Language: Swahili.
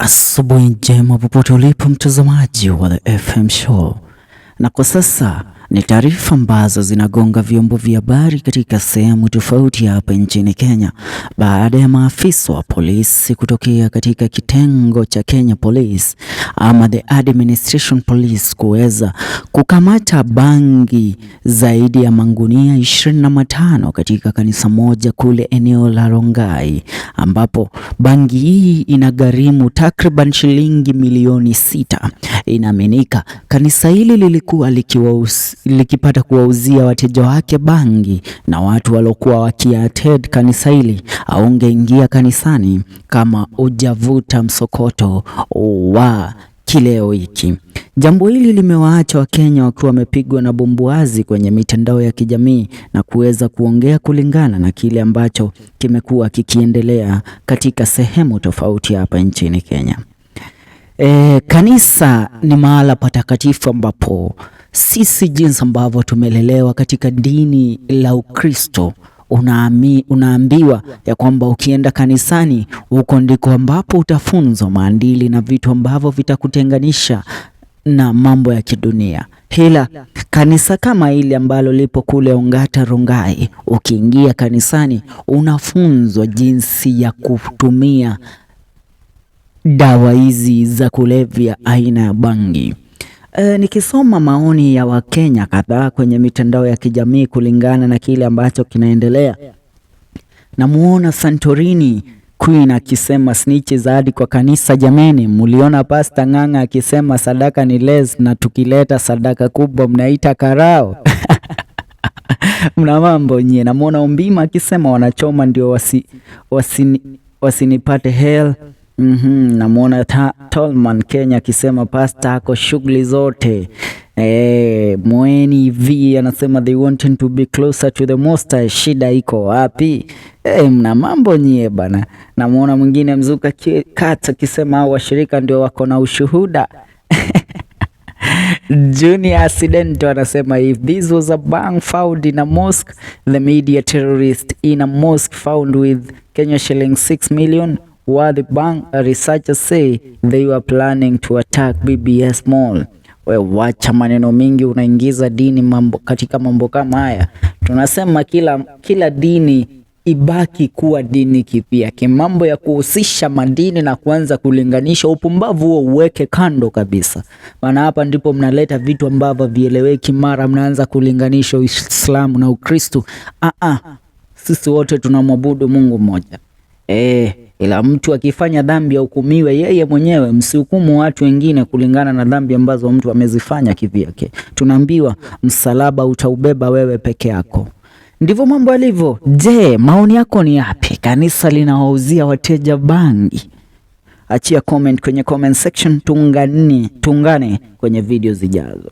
Asubuhi njema popote ulipo mtazamaji wa The FM Show, na kwa sasa ni taarifa ambazo zinagonga vyombo vya habari katika sehemu tofauti hapa nchini Kenya baada ya maafisa wa polisi kutokea katika kitengo cha Kenya Police ama the Administration Police kuweza kukamata bangi zaidi ya mangunia 25 katika kanisa moja kule eneo la Rongai, ambapo bangi hii inagharimu takriban shilingi milioni 6. Inaaminika kanisa hili lilikuwa likipata kuwauzia wateja wake bangi na watu waliokuwa wakiattend kanisa hili, haungeingia kanisani kama hujavuta msokoto wa kileo hiki. Jambo hili limewaacha Wakenya wakiwa wamepigwa na bumbuazi kwenye mitandao ya kijamii na kuweza kuongea kulingana na kile ambacho kimekuwa kikiendelea katika sehemu tofauti hapa nchini Kenya. Kanisa ni mahala patakatifu ambapo sisi jinsi ambavyo tumelelewa katika dini la Ukristo unaambiwa ya kwamba ukienda kanisani huko ndiko ambapo utafunzwa maadili na vitu ambavyo vitakutenganisha na mambo ya kidunia. Ila kanisa kama hili ambalo lipo kule Ongata Rongai, ukiingia kanisani unafunzwa jinsi ya kutumia dawa hizi za kulevya aina ya bangi. Nikisoma maoni ya Wakenya kadhaa kwenye mitandao ya kijamii kulingana na kile ambacho kinaendelea, namuona Santorini Queen akisema, "Snitches hadi kwa kanisa jameni, muliona Pastor Ng'ang'a akisema sadaka ni less na tukileta sadaka kubwa mnaita karao." Mna mambo nyie. Namuona Umbima akisema wanachoma ndio wasinipate hell. Namuona Tolman Kenya akisema pasta ako shughuli zote. Mweni V anasema they wanting to be closer to the Most High, shida iko wapi? Mna mambo nyie bana. Namuona mwingine Mzuka Kat akisema hao washirika ndio wako na ushuhuda. Junior Accident anasema if this was a bhang found in a mosque, the media terrorist in a mosque found with Kenya shilling 6 million worth bhang, researchers say they were planning to attack BBS Mall. We wacha maneno mingi, unaingiza dini mambo katika mambo kama haya. Tunasema kila dini ibaki kuwa dini kivyake. Mambo ya kuhusisha madini na kuanza kulinganisha, upumbavu huo uweke kando kabisa, maana hapa ndipo mnaleta vitu ambavyo vieleweki, mara mnaanza kulinganisha Uislamu na Ukristo. Ah ah, sisi wote tunamwabudu Mungu mmoja. Ila mtu akifanya dhambi ahukumiwe yeye mwenyewe, msihukumu watu wengine kulingana na dhambi ambazo mtu amezifanya kivyake. Tunaambiwa msalaba utaubeba wewe peke yako. Ndivyo mambo yalivyo. Je, maoni yako ni yapi? Kanisa linawauzia wateja bangi? Achia comment kwenye comment section, tuungane kwenye video zijazo.